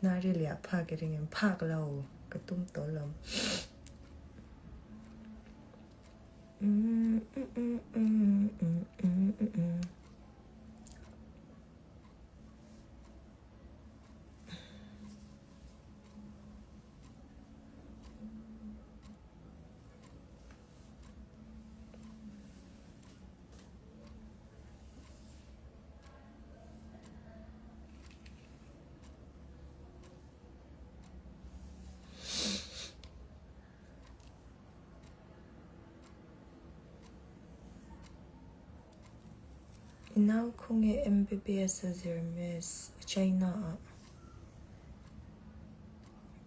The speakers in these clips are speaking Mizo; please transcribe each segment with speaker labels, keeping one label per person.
Speaker 1: Hnar i liah phak i ring em? Phak lo ka tum tawh lo. I nau khawnge MBBS a zir miss China ah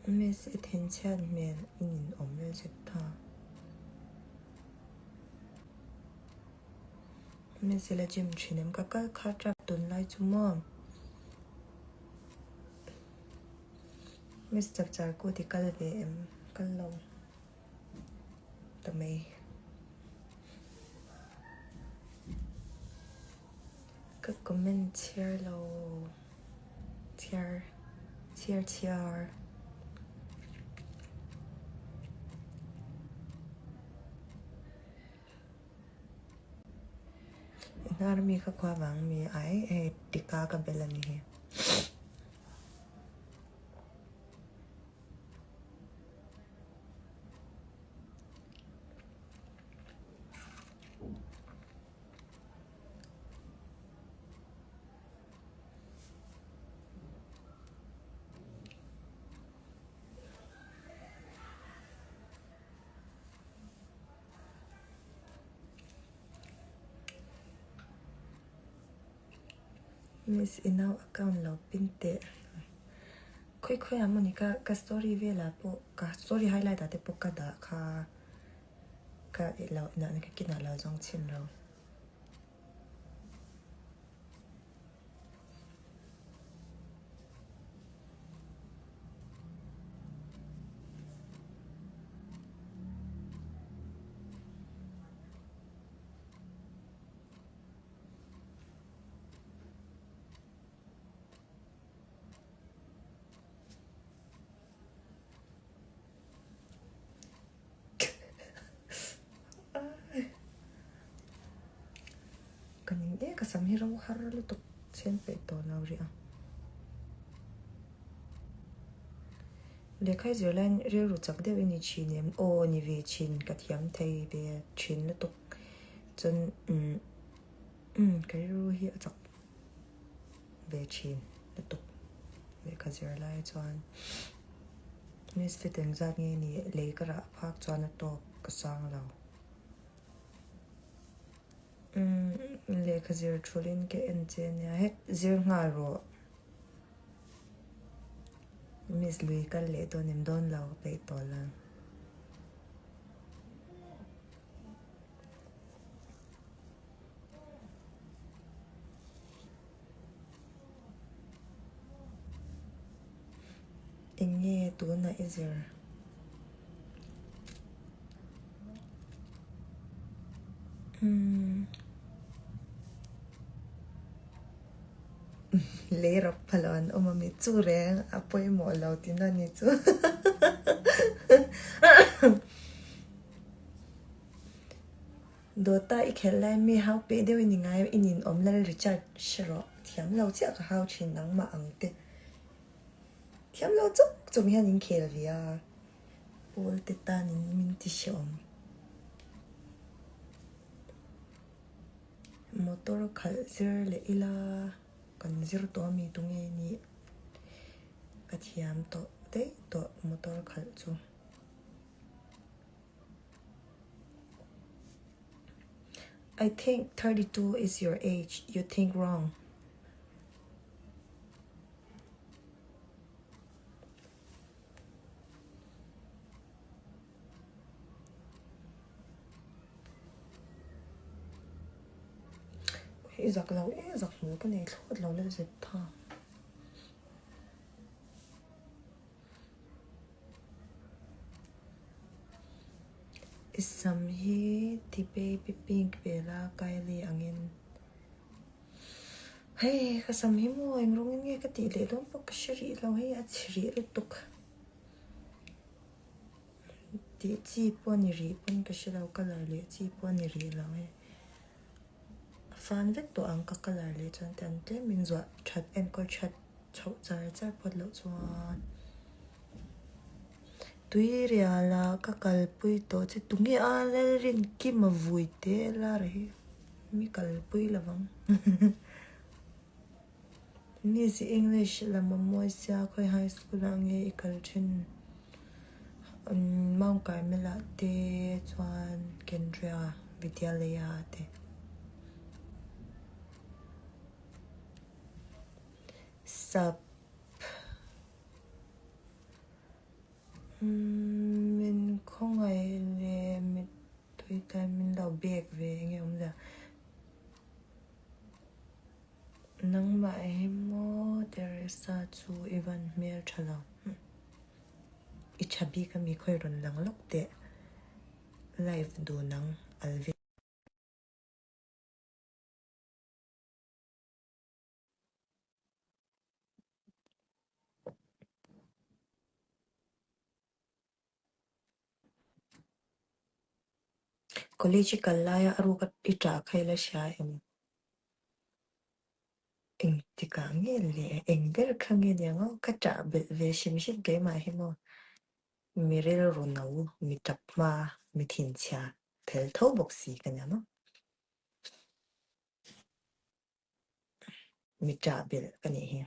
Speaker 1: miss i thinchhiat hmel i nin awm zet tha. Miss ila gym thin em ka kal kha tap tunlai chu maw. Miss chapchar kut i kal ve em? Kal lo ta mai. Ka comment chhiar lo chhiar chhiar chhiar. I hnar mi kha khua vang mi ai hei tika ka bel a ni hi. Miss i nau account lo pin teh. Khawi khawi ah mawni ka ka story velah pawh ka story highlight ah te pawh ka dah kha ka lo ka kinah lo zawng chhin lo. Ka ning e ka sam hi ro har lutuk chhen peih tawh lo rih a. Lehkha i zir laiin rilru chak deuh i ni thin em? Aw ni ve thin ka thiam thei ve thin lutuk chuan umm umm ka rilru hi a chak ve thin lutuk lehkha zir lai chuan. Misfit engzat nge ni lei ka rah phak chuan a tawk ka sang lo. Umm lehkha zir thulin ka en che ania het zir nghal rawh. Miss lui kal leh dawn em dawn lo peih tawh la. Eng nge tunah i zir? Umm. Lei rap pha lo an awm a mi chu reng a pawimawh lo tihna ni chu. Dawta i khelh lai mi hau peh deuh i ni ngai i ninawm lal Richard hre rawh thiam lo chiah ka hau thin nangmah ang te. Thiam lo chawk chawk hian in khel ve a, pawl te tan in min ti hrehawm. Motor khalh zir leh ila kan zir tawh ami tunge nih ka thiam tawh daih tawh motor khalh chu. I think 32 is your age, you think wrong. I zak lo e zak hmu ka nei thlawt lo leh zet tha. I sam hi ti baby pink vela Kylie angin. Hei ka sam hi maw eng rawngin nge ka tih leh dawn pawh ka hre rih lo hei a chhe rih lutuk. Tih chi pawh a ni rih pawn ka hre lo colour leh chi pawh a ni rih lo hei. A fan vek tawh ang ka colour leh chuan te an tlem in zuah that enkawl that chhoh char char phawt loh chuan tui rial ah ka kalpui tawh che tunge a Lalrinkima vui teh lar hi. Mi kalpui lo vang. Miss English lam a mawi sia khawi high school ah nge i kal thin? Mount Carmel ah te chuan Kendria Vidyalaya ah te. Sap. Min khawngaih leh mittui tlai min lo bek ve enge awm zia. Nangmah hi maw Teresa chu i van hmel tha lo. I tha bik ami khawi rawn lang lawk teh. Live dun ang Alvin. College i kal laia a ruk i ṭah kha i la hria em? Engtikah nge le? Eng ber kha nge niang aw? Ka ṭah belh ve hrim hrim keimah hi maw? Mi rilru no, mi ṭap hma, mi thinchhia fel tho bawk si ka nia maw? Mi ṭah belh ka nih hi.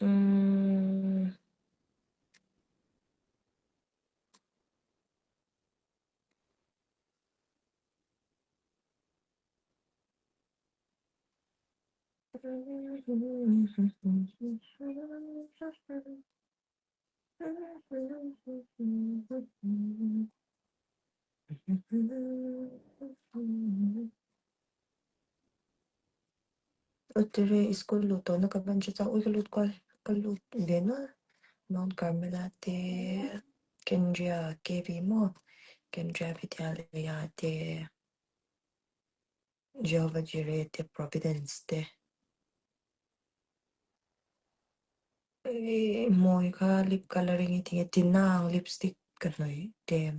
Speaker 1: Umm. Utere school lut tawhna ka ban hre chak ui ka lut kual ka lut ve nual Mount Carmela te Kendria KV maw Kendria Vidyalaya te Jehovah Jireh te Providence te. Mawi kha lip colouring hi tinge tinang lipstick ka hnawih tlem.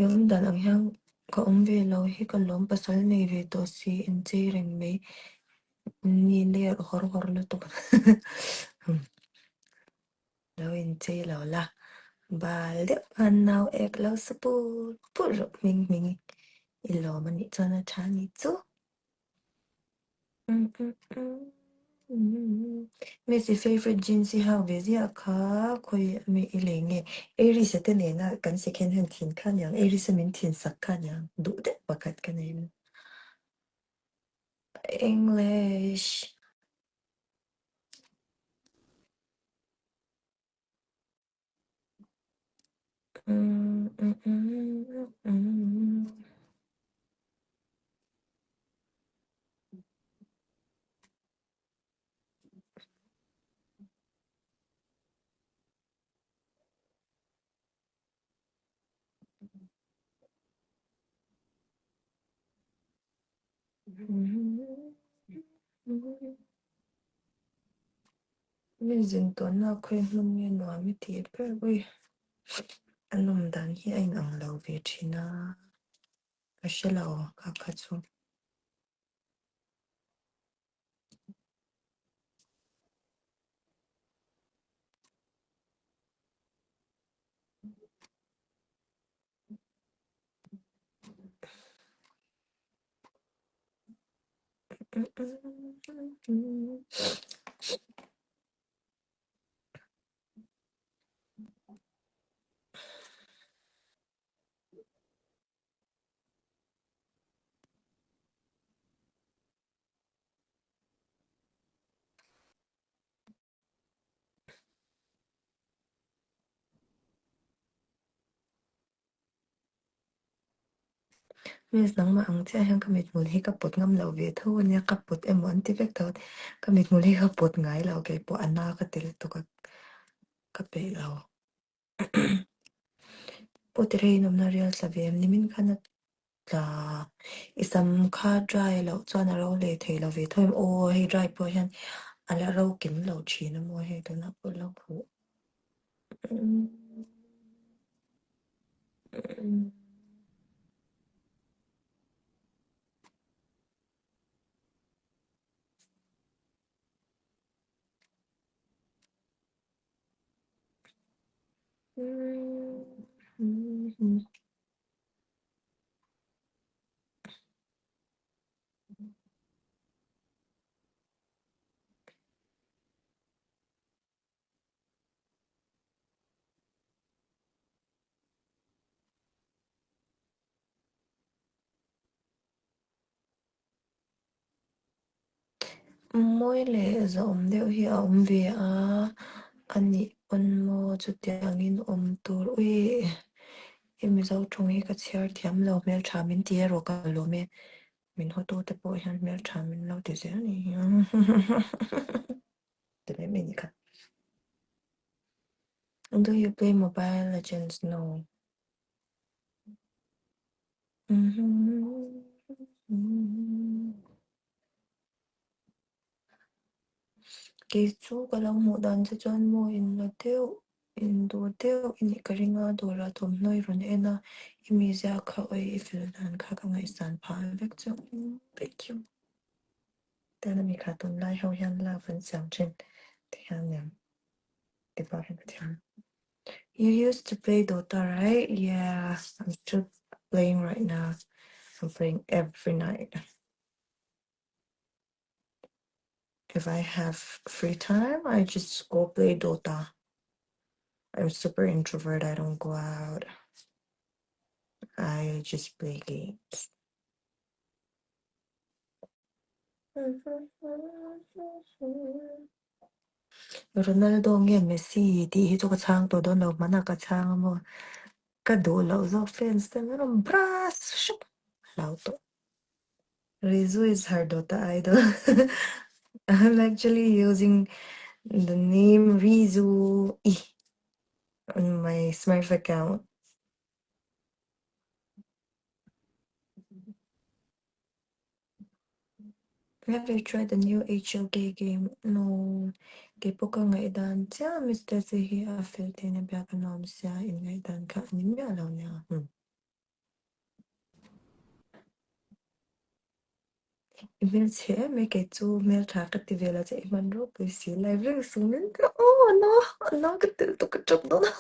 Speaker 1: I awm dan ang hian ka awm ve lo hi ka lawm pasal nei ve tawh si inchei reng mai ni ler hawr hawr lutuk. Lo inchei lo la, bal deuh khan nau ek lo sa pur pur rawh hming hming i lawm a nih chuan a tha a nih chu. Miss i favourite jeans i hak ve ziah kha khawi ami i lei nge? Aries-a te nena kan second hand thin kha aniang, Aries-a min thin sak kha aniang, duh deuh pakhat ka nei. English. Mi zin tawnna khawi hmun nge nuam i tih ber ui. A nawm dan hi a inang lo ve thin a, ka hre lo ka kha chu. Miss nangmah ang chiah hian ka mithmul hi ka pawt ngam lo ve tho a nia, ka pawt emaw an ti vek tho. Ka mithmul hi ka pawt ngai lo keipawh a na ka ti lutuk a, ka peih lo. Pawh ti rei in awmna rial tla ve em nimin khan a tla. I sam kha dry loh chuan a ro leh thei lo ve tho em? Aw hei dry pawh hian a la ro kim lo thin a maw hei tunah pawh la khuh. Mawi leh zahawm deuh hi a awm ve a, a nih pawn maw chutiangin awm tur ui i Mizo tawng hi ka chhiar thiam lo hmeltha min ti erawh ka lawm e, min hawtute pawh hian hmeltha min lo ti zel ni ti mai mai ni kha. Do you play Mobile Legends? No. Kei chu ka lo hmuh dan che chuan maw in la deuh, in duh deuh i nih ka ring a, dawrah thawmhnaw i rawn en a, i mizia kha awi i fel dan kha ka ngaihsan phah vek chu. Thank you. Tian ami kha tunlai ho hian love an siam thin ti hian nen ti pah hian ka thiam. You used to play Dota, right? Yeah, I'm still playing right now. I'm playing every night. If I have free time, I just go play Dota. I'm super introvert. I don't go out. I just play games. Ronaldo nge Messi tih hi chu ka chhang tawh dawn lo, hmanah ka chhang a maw? Ka duh loh zawk fans te an rawn brush hrep hlau tawh. Rizu is her Dota idol. I'm actually using the name Rizu I on my Smurf account. Have you tried the new HOK game? No. Keipawh ka ngaihdan chiah Mister che hi a fel theihna biak a nuam sia in ngaihdan kha a ni miah lo nia. Hmm. I hmelchhe em e kei chu hmeltha ka ti vel a che i hman ropui si live reng sung in ka aw a na a na ka tel tawh ka tap dawn a.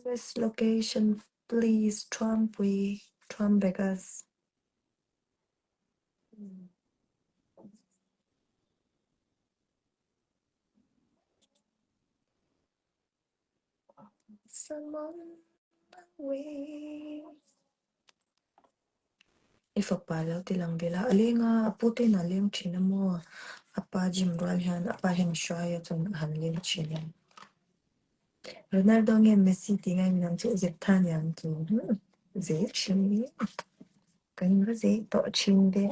Speaker 1: This location please Trumpui Trump Vegas. Someone away. I fapa lo ti lang ve la, a leng a, a pu te in a leng thin a maw? A pa gym rual hian a pa hian a hruai a chuan a han leng thin a. Ronaldo nge Messi tih ngai min ang chu zep tha niang chu zel thin kan va zei tawh thin ve.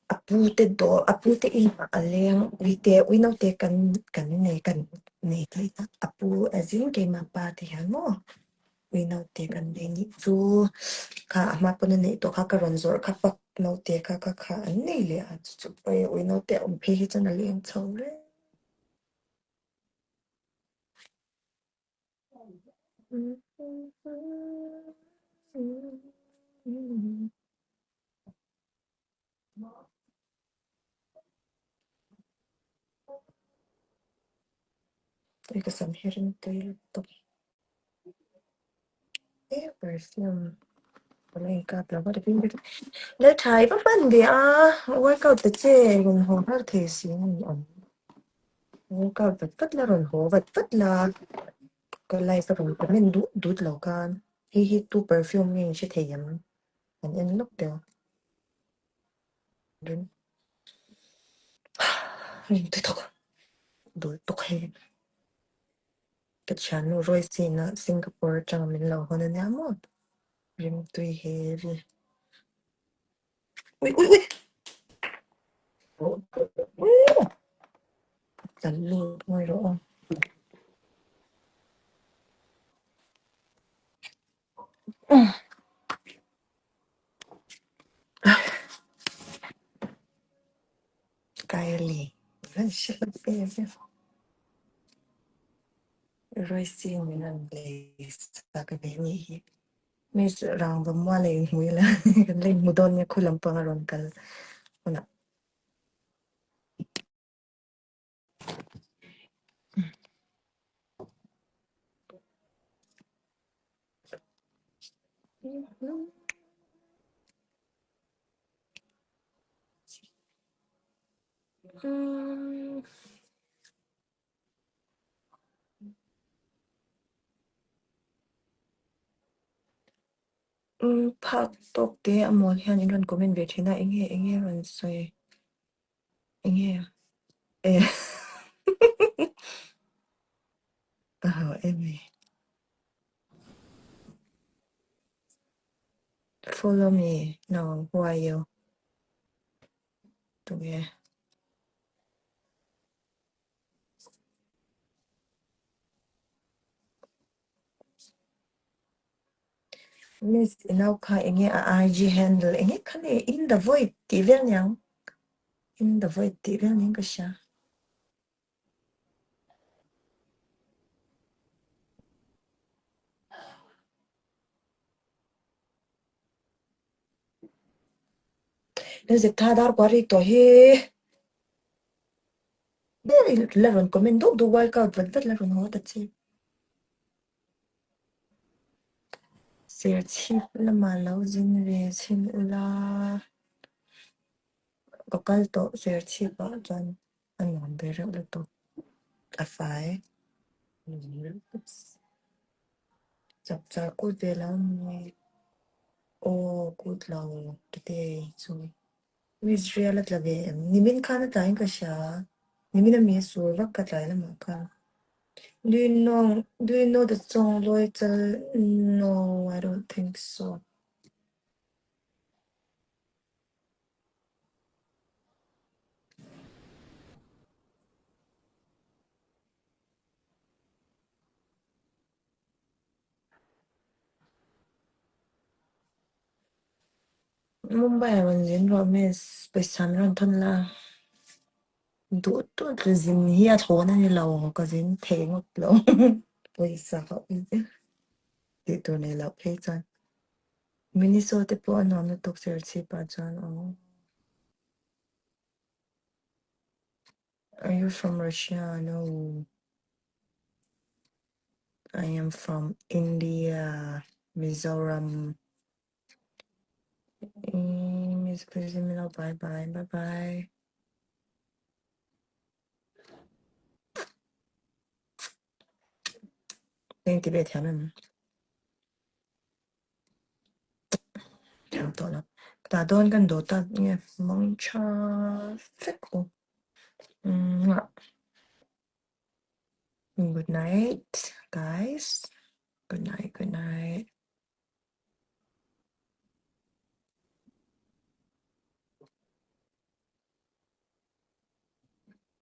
Speaker 1: A pu te dawr a pu te inah a leng uite ui naute kan kan nei kan nei thei tak a pu a zing keimah pa te hian maw ui naute kan nei nih chu kha a hma pawn a neih tawh kha ka rawn zawrh kha pak naute kha kha kha an nei leh a chu chu ui naute a awm phei hi chuan a leng chho reng. Tui ka sam hi ring tui lutuk e perfume ka la inkap lo va la thai va hman ve a workout ta che rawn haw har thei si a ni awm. Workout vat vat la rawn haw vat vat la ka live a rawn comment duh dut lo khan hei hi tu perfume nge in hre thei em an en lawk deuh. Rim tui thawk dul tuk hei. Ka thiannu Royce-in-a Singapore atanga min lo hawn ania maw? Rim tui heavy. Ui ui ui! Tla lut ngawi rawh aw. Kylie rawn hre hlawm ve ve. Royce min rawn lei sak ve anih hi. Miss Rangva mual a inhmu ila kan la inhmu dawn nia khu lampang a rawn kal hunah. Phak tawk te a mawl hian in rawn comment ve thin a, enge enge rawn sawi enge e ka hau em ni. Follow me no who are you tunge. Miss i nau kha enge a IG handle enge kha nge in the void tih vel niang in the void tih vel niin ka hria. Zeptha dar kual rik tawh hi la rawn comment deuh deuh workout vat vat la rawn haw ta che. Serchhip lamah lo zin ve chhin ula ka kal tawh Serchhip ah chuan a nuam ve reuh lutuk a fai chapchar kut ve lo ni aw kut lo tete chu Israel a tla ve em nimin khan a tlaiin ka hria nimin ami a sur vak ka tlai lamah khan. Do you know do you know the song Loi Chal No I don't think so. Mumbai ah rawn zin rawh miss pawisa min rawn thawn la duh duh chu zin hi a thlawn a ni lo ka zin thei ngawt lo pawisa ka ui tih tur nei loh phei chuan Miniso te pawh a nuam lutuk Serchhip ah chuan aw. Are you from Russia? No. I am from India, Mizoram. Miss Milo, bye bye, bye bye. Thank you, thiam thiam tawh lo. Ta dawn kan do ta nge mang tha vek u. Good night, guys. Good night, good night.